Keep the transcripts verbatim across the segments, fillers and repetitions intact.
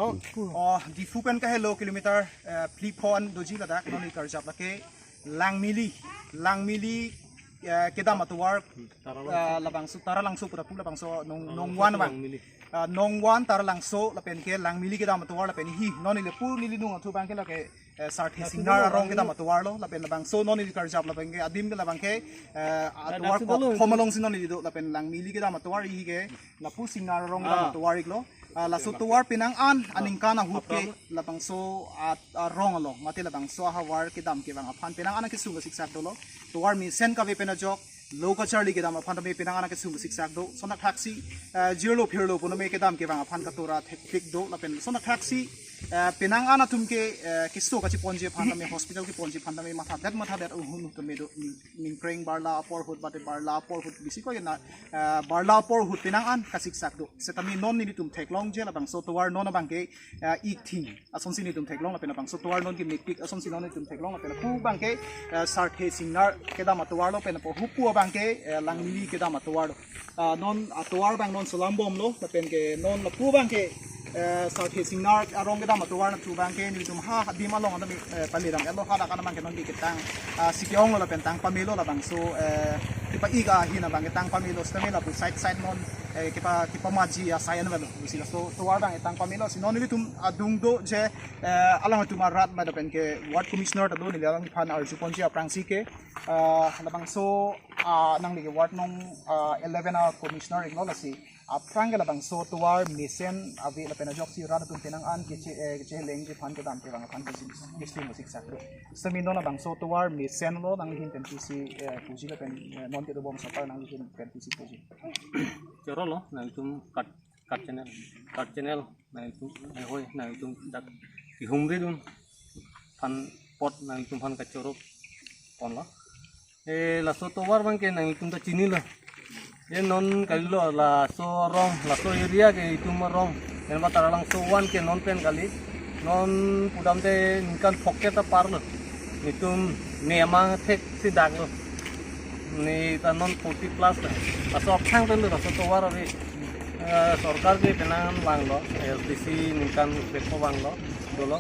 Oh, Diphu pen kahelo kilometer, eh, phli pho an doji ladak, non neli karjap lake Langmili, Langmili, eh, kedam atovar, eh, labangso Taralangso pura pu labangso nong, nong wan abang. Ah, nong wan Taralangso lapen ke Langmili kedam atovar lapen hi, non neli pu neli nung athu abang ke lake, eh, Sarthe Singnar arong kedam atovar lo, lapen labangso non neli karjap lapen ke adim ke labang ke, eh, atovar ko-, komalong si non neli do, lapen Langmili kedam atovar hi ke, lapu Singnar arong kedam atovar iklo. Ah, laso tovar penang an aningkan ahut ke labangso at-, arong along, mate labangso ahavar kedam kevang aphan penang an kesung kesiksak dolo. Tovar mesen kave pen ajok, lo kacharli kedam aphan tame penang an kesung kesiksak do. Lason thakthaksi, eh, jirlo phirlo pu tame kedam kevang aphan katora thekthek do, lapen lason thakthaksi, eh, penang an atum ke, eh, keso kachiponji aphan tame, hospital keponji aphan tame mathadet mathadet ahun tame do, ning-, ningkreng barla apor ahut, mate barla apor ahut bisi ko na, eh, barla apor ahut penang an kasiksak do. Setame non nelitum theklongji labangso tovar non abang ke, eh, ikthing asonsi nelitum theklong lapen labangso tovar non ke mekpik asonsi non nelitum theklong lapen pu abang ke, eh, Sarthe Singnar kedam atovar lo, pen apo hupu abang ke, eh, Langmili kedam atovar lo. Ah, non atovar abang non selam bomlo, lapen ke non lapu abang ke, eh, Sarthe Singnar arong kedam atovar nangthu abang ke nelitum ha, ha adim along anta, eh, pali dam elo hadak an abang ke non ke ketang, ah, si ke-ong lo lapen tang pamelo labangso, eh, kepa-ik ahin abang ke tang pamelo, setame lapu side side non, eh, kepa, kepamaji asai an avelo. Si laso tovar abang ke tang pamelo si non nelitum adung do je, eh, alangtum arat ma lapen ke ward commissioner ta do, neli alangphan arjuponji aphrangsi ke, ah, labangso, ah, nangli ke ward nong, ah, eleven a commissioner iklo, lasi aphrang ke labangso tovar mesen ave lapen ajoksi rat atum penang an keche, eh, kechelengji aphan kedam kevang aphan kesi-, kesung kesiksak do. Setame non labangso tovar mesen lo, nangli ahin pen pusi, eh, puji lapen, eh, non kedobom asapar nangli ahin pen pusi puji. Choro lo, nangtum kat, kat channel, kat channel, nangtum, eh, hoi, nangtum dak kehumri dun aphan apot nangtum aphan kachoro ponlo. Eh, laso tovar abang ke nangtum ta chinilo. Eh, non kalilo laso arong, laso area ke itum arong. Pen ba Taralangso one ke non pen kali. Non pudam te ningkan phokep ta parlo. Nelitum ne amang thek si daklo. Ne ta non forty plus ta. Laso aphrang pen lo laso tovar ave. Eh, sorkar ke penang langlo, S D C ningkan krepho vanglo, dolo.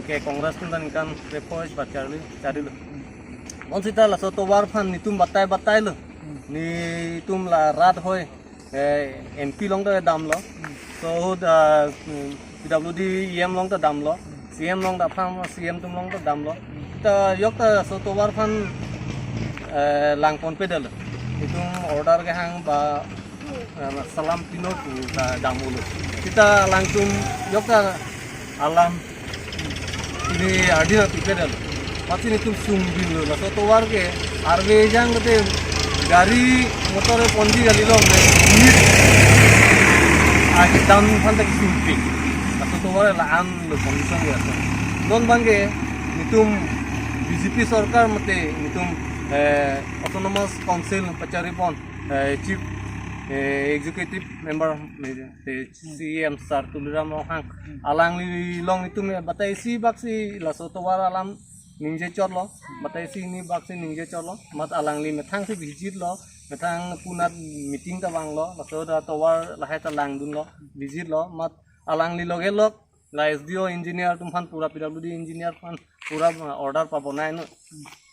Ke Congress pen ta ningkan krepho ba charli, charlilo. Bonsita laso tovar aphan nelitum batai batailo. Nelitum la rat hoi, eh, M P along ta damlo. So, da, P W D E M along ta damlo. C M along ta aphrang, C M atum along ta damlo. Ta yok ta laso tovar aphan, eh, lang ponpe detlo. Itum order kehang ba, eh, salam pino pu ta dam-olo. Sita alangtum yok ta alam ili ardi nangpipe detlo. Amatsi nelitum sungbinlo, laso tovar ke arve jang kate gari motor ponji kalilo, ne minute akidam aphan ta kesungpik. Laso tovar la-an lo condition ya to. Non abang ke nelitum B J P sorkar mate nelitum, eh, Autonomous Council pachari pon, eh, Chief, eh, Executive Member, eh, C E M Sir Tuliram Ronghang, alangli along nelitum, eh, batai isi bak si laso tovar alam ningje chotlo, batai isi hini bak si ningje chotlo, amat alangli methang si visit lo, methang punat meeting ta vanglo, laso ta tovar lahai ta langdunlo, visit lo, amat alangli loge lok, la S D O engineer atum aphan pura P W D engineer aphan pura, uh, order pabonai non.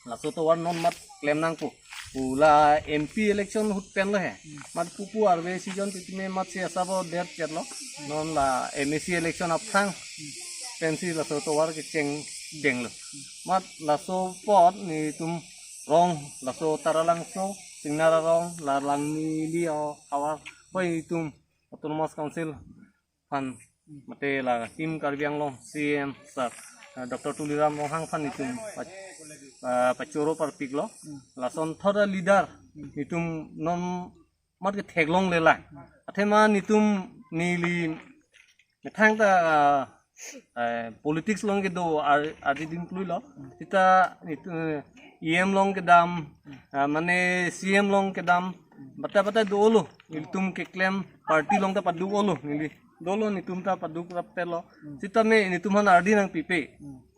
Laso tovar non amat klem nangpo. Pu la M P election ahut pen lo he. Amat pupu arve season titime amatsi asabo der chet lo. Non la M A C election aphrang pensi laso tovar kecheng denglo. Amat laso apot nelitum arong, laso Taralangso, Singnar arong, la Langmili ahavar, hoi itum Autonomous Council aphan mate la Team Karbi Anglong C E M Sir, uh, Doctor Tuliram Ronghang aphan nelitum pa-, uh, pachoro parpiklo. Lason thot a leader nelitum non amat ke theklonglelang. Athema nelitum neli methang ta, uh, eh, politics along kedo ar-, ardi dingkluilo. Sita nelitum, eh, E M along kedam, uh, mane C M along kedam, batai batai dolo. Nelitum keklem party along ta padu-olo neli. Dolo nelitum ta padu krap telo. Sitame nelitum aphan ardi nangpipe.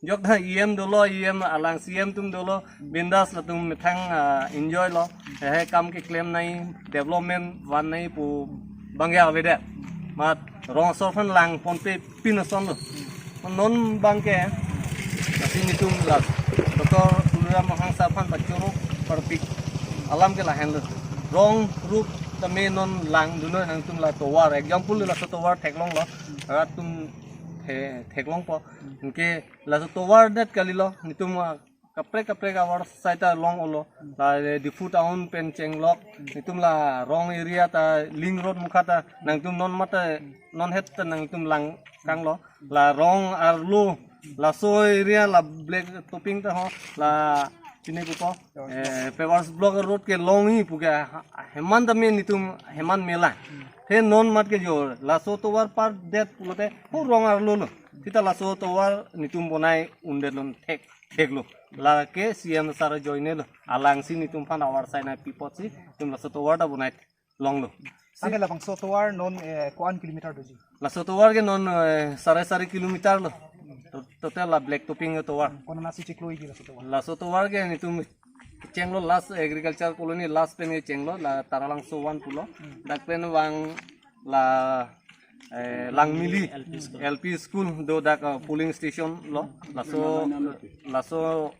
Yok ta E M dolo, E M alang C M atum dolo, bindas latum methang, ah, enjoy lo. He kam keklemnei, development vannei pu abang ke avedet. Mat rong asor aphan lang ponpe pin ason lo. Non abangke, lasi netum la Doctor Tuliram Ronghang sir aphan pachoro parpik alam ke lahenlo. Rong rup tame non langdunnon, nangtum la tovar, example laso tovar theklonglo, rat atum the-, theklongpo. Anke laso tovar det kalilo, netum, ah, kaprek kaprek avarsai ta long-olo. La, eh, Diphu town pen chenglok, netum la rong area ta link road mukha ta nangtum non mate non het ta nangtum lang kanglo. La rong arlo, laso area la black topping ta ho, la pine pupo, eh, pavers block road kelongji pu ke ha-, heman tame netum heman mela. He non mat ke jo, laso tovar par det pulote ho rong arlo lo. Seta laso tovar netum bonai undet lon thek, theklo. Lake C M sir ajoine lo. Alangsi netum aphan avarsai nangpi apotsi netum laso tovar ta bonai longlo. Tangte labangso tovar non, eh, ko-an kilometer doji? Laso tovar ke non, eh, sare sari kilometer lo. To-, total la black topping tovar. Konatsi chiklo-ikji laso tovar? Laso tovar ke netum chenglo last agriculture colony last pen ke chenglo, la Taralangso one pulo. Dak pen vang la, eh, Langmili L P school. L P school do dak, eh, polling station lo. Laso, laso,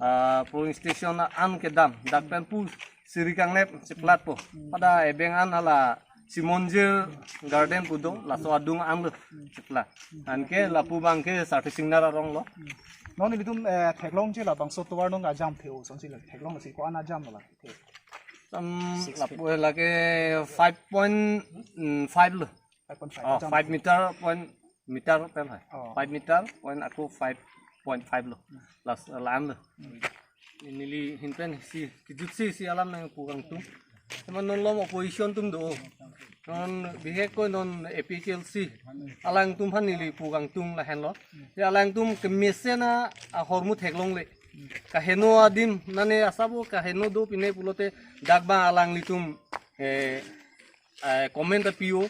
ah, polling station an kedam. Dak pen pu Siri Kangnep cheplatpo. Pada ebeng an hala Simonjir Garden pu do, laso adung an lo cheplat. Anke lapu abangke Sarthe Singnar arong lo. Non nelitum, eh, theklongji labangso tovar non ajam the-o, sonsi la theklongsi ko-an ajam lo la. Tam lapu lake five point five lo. Five point five. Oh, ajam. Five meter point meter pen hai. Oh. Five meter point ako five point five lo. Last, eh, la-an lo. Neli ahin pen si kejutsi isi alam nangpu kangtung. Teman non malom opposition atum do. Non bihek ko non A P H L C. Alangtum aphan neli pu kangtung lahenlo. Ya alangtum kemesen ahormu theklongle. Kaheno adim nane asabo kaheno do pine pulote dak abang alanglitum, eh, eh, comment ta pi-o.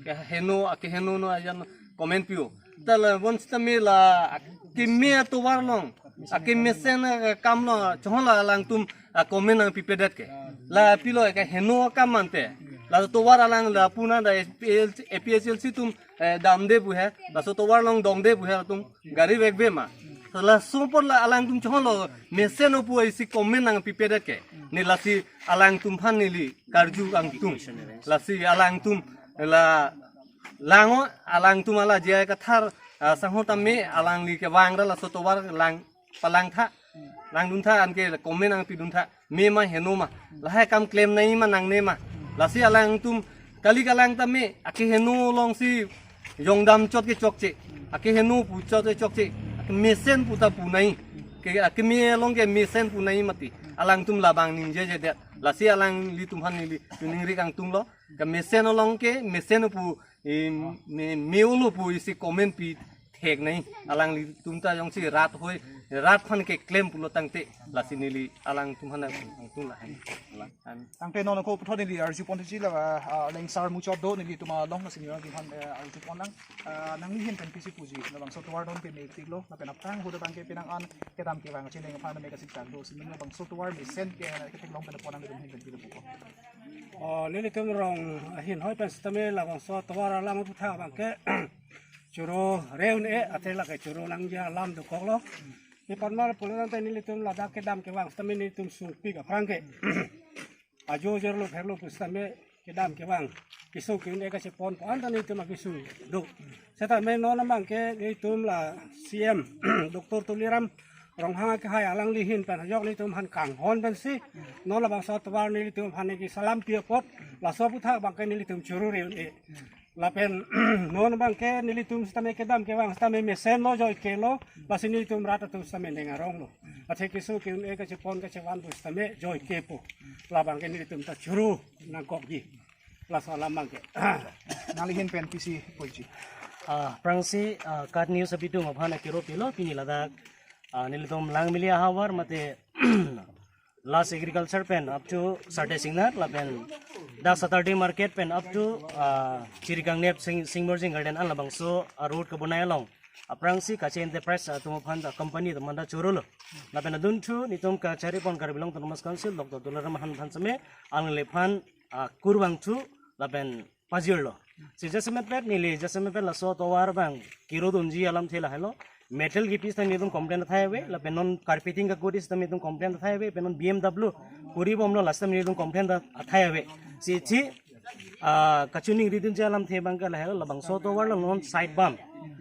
Kaheno, akeheno no ajan comment pi-o. Ta labon sitame la keme atovar along, akemesen akam along, chonghon la alangtum, ah, comment nangpipedet ke. La pilo kaheno akam ante. La tovar alang lapu na da A P H L C, A P H L C atum, eh, damde pu he. Laso tovar along dongde pu he atum. Gari vekve ma. Laso apot la alangtum chonghon lo mesen-o pu isi comment nangpipedet ke. Ne lasi alangtum aphan neli karju kangtung. Lasi alangtum la lang-o, alangtum ala J I Kathar, ah, sangho tame alangli kevang ra laso tovar lang palangtha. Langduntha anke comment nangpiduntha. Me ma heno ma. Lahai akam klem nangji ma nangne ma. Lasi alangtum kali kalang tame akeheno alongsi jongdam chot ke chokche. Akeheno pu chot ke chokche. Akemesen pu ta pu nangji. Ke akeme along kemesen pu nangji mati. Alangtum labang ningjejedet. Lasi alanglitum aphan neli chiningri kangtung lo. Kemesen along ke mesen pu, eh, me, me-olo pu isi comment pi thek nangji. Alanglitum ta jongsi rat hoi, rat aphan keklem pulo tangte. Lasi neli alangtum aphan nangtung lahen. Alang. Tangte non ako puthot neli arju ponji la, ah, Lengsar muchot do nelitum along lasi neli aphan, eh, arju pon nang. Ah, nangli ahin pen pisi puji, labangso tovar non pemepiklo, lapen aphrang ahut abangke penang an kedam kevang chineng aphan me kasik tangdo, si neli labangso tovar mesen ke, eh, ketheklong pen pon nangtum ahin pen pilo pupo. Oh, nelitum rong ahin hoi pen sitame labangso tovar alam aputhak abangke choro re un-e, athe lake choro nangji alam dokoklo. Ni panmal pulo tangte nelitum ladak kedam kevang sitame nelitum sungpik aphrang ke ajo jerlo pherlo pusitame kedam kevang keso ke-un-e kachepon pu anta nelitum akesung do. Setame non abangke nelitum la C M Doctor Tuliram Ronghang akehai alangli ahin pen ajok nelitum aphan kanghon pensi non labangso tovar nelitum aphan neli salam pi apot laso aputhak abangke nelitum choro re un-e. Lapen non abangke nelitum sitame kedam kevang sitame mesen lo joike lo, lasi nelitum rat atum sitame neng arong lo. Athe keso ke-un-e kachepon kachevan pusitame joike po. Labangke nelitum ta choro nangkokji. Laso alam abangke. Nangli ahin pen pisi puji. Ah, aphrangsi, ah, KAT News abidung aphan akero pilo pini ladak, ah, nelitum Langmili ahavar mate last agriculture pen up to Sarthe Singnar lapen dak Saturday market pen up to, ah, Siri Kangnep Sing, Singmorzing Garden an labangso, ah, road kebonai along. Aphrangsi Kache Enterprise atum aphan ta company atum anta choro lo. Lapen adunthu nelitum kachari pon Karbi Anglong Autonomous Council Doctor Tuliram Ronghang aphan sitame alangliphan, ah, kurvangthu lapen pajirlo. Si jasemet pet neli, jasemet pet laso tovar abang kiro dunji alamthe lahelo. Metal kipi sitame itum complain athai ave, lapen non carpeting kakuris sitame itum complain athai ave, pen non B M W kuri bomlo last time itum complain athai ave. Si thi, ah, kachiningri dunji alamthe abang ke lahelo, labangso tovar along non side bam,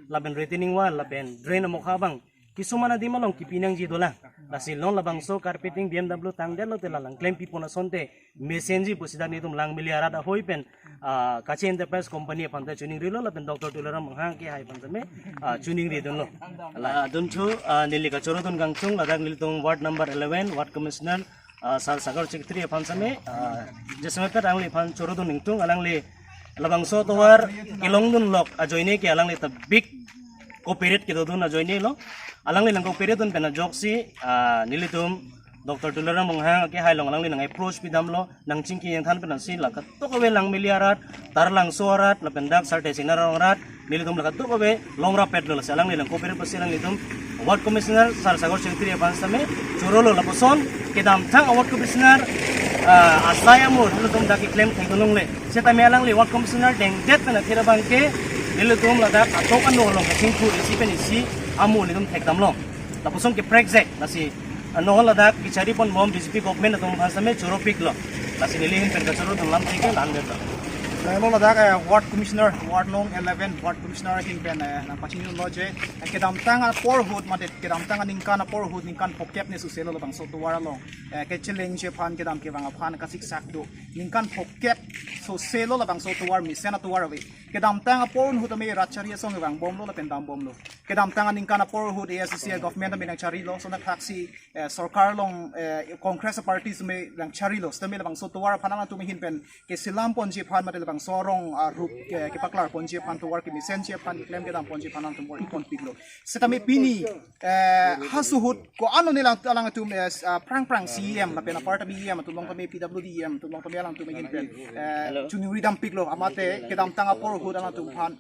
lapen retaining wall, lapen drain amokha abang kisuman adim along kipi nangji dolang. Lasi non labangso carpeting B M W tangdetlo te lalang klem pipon asonte mesenji pusi dak nelitum Langmili arat ahoi pen, ah, Kache Enterprise Company aphan ta chiningrilo lapen Doctor Tuliram Ronghang akehai aphan tame, ah, chiningri dunlo. La, ah, dunthu, ah, neli kachoro dun kangchung ladak nelitum ward number eleven, ward commissioner, ah, Sar Sagar secretary aphan tame, ah, jasemet pet alangli aphan choro dun ingtung, alangli labangso tovar kelong dunlok ajoine ke alangli ta big cooperate kedo dun ajoine lo. Alangli nang cooperate dun pen ajoksi, ah, nelitum Doctor Tuliram Ronghang akehai along alangli nang approach pidamlo, nang chingki yang than pen si la katok ave Langmili arat, Taralangso arat, lapen dak Sar Tesing Narawang arat, nelitum la katok ave longrap petlo, lasi alangli nang cooperate pusi alanglitum ward commissioner Sar Sagar secretary aphan tame chorolo. Lapuson kedamtang ward commissioner, ah, asai amo nelitum dak keklem thek dunlongle. Setame alangli ward commissioner dengdet pen athir abang ke nelitum ladak atok ano along kachingthur isi pen isi amo nelitum thekdamlo. Lapuson ke prekjek, lasi, ah, non ladak kachari pon bom B J P government atum aphan tame choropiklo. Lasi neli ahin pen kachoro dun alamthe ke la-an det. Lahenlo ladak, eh, ward commissioner, ward nong eleven, ward commissioner ahin pen, eh, nangpachinilo je, eh, kedamtang apor ahut mate kedamtang aningkan apor ahut ningkan phokep ne soselo labangso tovar along, eh, kechelengji aphan kedam kevang aphan kasiksak do. Ningkan phokep soselo labangso tovar, mesen atovar ave. Kedamtang apor ahut tame rat chari asong kevang bomlo lapen dam bomlo. Kedamtang aningkan apor ahut A S D C government tame nangcharilo, lason athaksi, eh, sorkar along, eh, Congress party tame nangcharilo, sitame labangso tovar aphan alangtum ahin pen keselam ponji aphan mate labangso arong arup ke, kepaklar ponji aphan, tovar kemesenji aphan, keklem kedam ponji aphan alangtum bor-i ponpiklo. Setame pini, eh, halaso ahut ko-an lo ne lang, alangtum, eh, s-, ah, prang prang C E M lapen apar ta B E M atum along tame P W D E M atum along tame alangtum ahin pen, eh, chiningri dampiklo, amate kedamtang apor ahut alangtum aphan,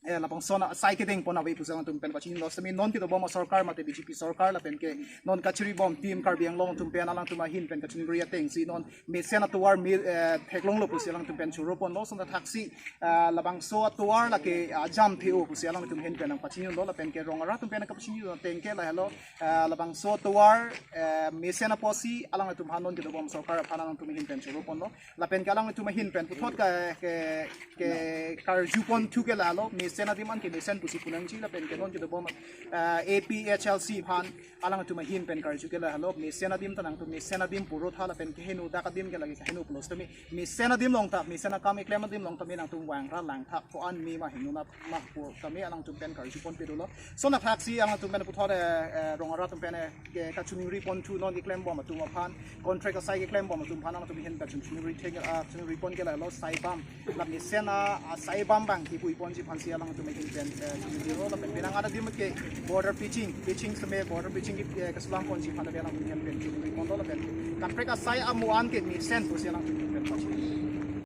eh, labangson asai kedeng pon ave pusi alangtum pen pachinilo. Sitame non kedobom asorkar mate B J P sorkar lapen ke non kachiri bom team Karbi Anglong atum pen alangtum ahin pen kachiningri atengsi non mesen atovar me, eh, theklonglo pusi alangtum pen choro ponlo, lason athaksi, ah, labangso atovar lake, ah, jam the-o pusi alangtum ahin pen nangpachinilo lapen ke rong arat atum pen kapachinilo ateng ke lahelo, ah, labangso atovar, eh, mesen apotsi alangtum aphan non kedobom sorkar aphan alangtum ahin pen choro ponlo. Lapen ke alangtum ahin pen puthot ke, ke, ke karju ponthu ke lahelo, mesen adim an kemesen pusi punangji, lapen ke non kedobom, eh, A P H L C aphan alangtum ahin pen karju ke lahelo, mesen adim ta nangtum mesen adim puro tha, lapen keheno dak adim ke lake keheno pulo sitame mesen adim along ta, mesen akam keklem adim along tame nangtum vangra langtha, ko-an me ma heno nat ma pu tame alangtum pen karju ponpe dolo. Lason athaksi alangtum pen puthot, eh, eh, rong arat atum pen, eh, ke kachiningri ponthu non keklem bom atum aphan, contract asai keklem bom atum aphan alangtum ahin kachiningri thek, ah, chiningri pon ke lahelo, sai bam, la mesen a, asai bam abang kipui ponji aphansi alangtum ahin pen, eh, chiningri lo, lapen penang adim ke border pitching, pitching sitame border pitching ke, eh, keselam ponji aphan alangtum ahin pen chiningri ponlo, lapen kaprek asai amo an kemesen pusi alangtum ahin pen pachinilo.